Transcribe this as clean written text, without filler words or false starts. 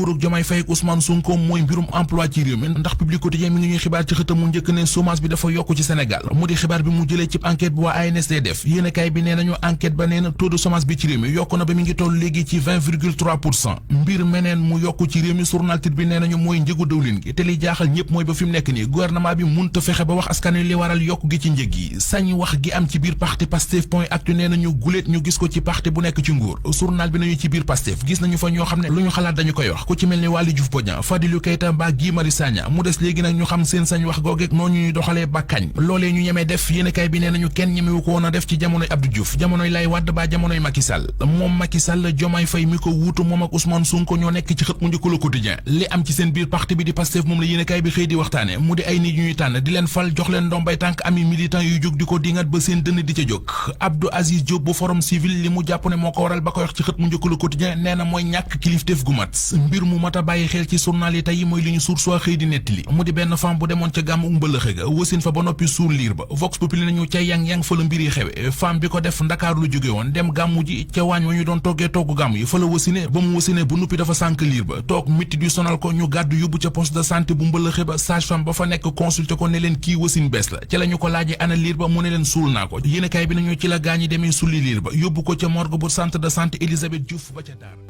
nguurug Diomaye Faye ak Ousmane Sonko mooy mbirum emploi ci réew mi ndax Public Quotidien mi ngi ñuy xibaar ci xëtam mu njëkk ne chômage bi dafa yokk ci Sénégal mu di xibaar bi mu jëlee ci enquête bu waa ANSD def yéenekaay bi nee nañu enquête ba nee na taux de chômage bi ci réew mi yokk na ba mi ngi toll léegi ci 20,3%. mbir meneen mu yokk ci réew mi journal Tribune bi nee nañu mooy njëgu dëwlin gi te li jaaxal ñëpp mooy ba fi mu nekk nii gouvernement bi munta fexe ba wax askan wi li waral yokk gi ci njëg yi sañ wax gi am ci biir parti Pastef point actu nee nañu guléet ñu gis ko ci parti bu nekk ci nguur journal bi nañu ci biir Pastef gis nañu fa ñoo xam ne lu ñu xalaat dañu koy wax ku ci mel ni Waly Diouf Bodian Fadilou Keita mbaa Guy Marius Sagna mu des léegi nag ñu xam seen sañ wax googeeg noonu ñuy doxalee ba kañ loolee ñu ñemee def yéenekaay bi nee nañu kenn ñemewu ko woon a def ci jamonoy Abdou Diouf jamonoy Laye Wade ba jamonoy Macky Sall moom Macky Sall Diomaye Faye mi ko wuutu moom ak Ousmane Sonko ñoo nekk ci xët mu njëkk Le Quotidien li am ci seen biir parti bi di Pastef moom la yéenekaay bi xëy di waxtaane mu di ay nit yu ñuy tànn di leen fal jox leen ndombay tànk ami militant yu jóg di ko dingat ba seen dënn di ca jóg Abdou Aziz Diop bu Forum Civil li mu jàpp ne moo ko waral ba ko wax ci xët mu njëkk Le Quotidien nee na mooy ñàkk kilifteef gu mat mbir mu mat a bàyyi xel ci journal yi tey mooy li ñu Source A xëy di nettali mu di benn femme bu demoon ca gàmmu mbëlëxe ga wasin fa ba noppi suul liir ba Vox Populi nañu ca yang-yang fa la mbir yi xewe femme bi ko def Ndakaaru lu jóge woon dem gàmmu ji ca waañ wa ñu doon toggee togg gàmmu yi fa la wasine ba mu wasine bu nuppi dafa sànk liir ba toog mitti du sonal ko ñu gàddu yóbbu ca poste de santé bu mbëlëxe ba sage-femme ba fa nekk consulté ko ne leen kii wasin bees la ci la ñu ko laajee ana liir ba mu ne leen suul naa ko yéenekaay bi nañu ci la gaañi demee sulli liir ba yóbbu ko ca morgue bu centre de santé Elisabeth Diouf ba ca Dakar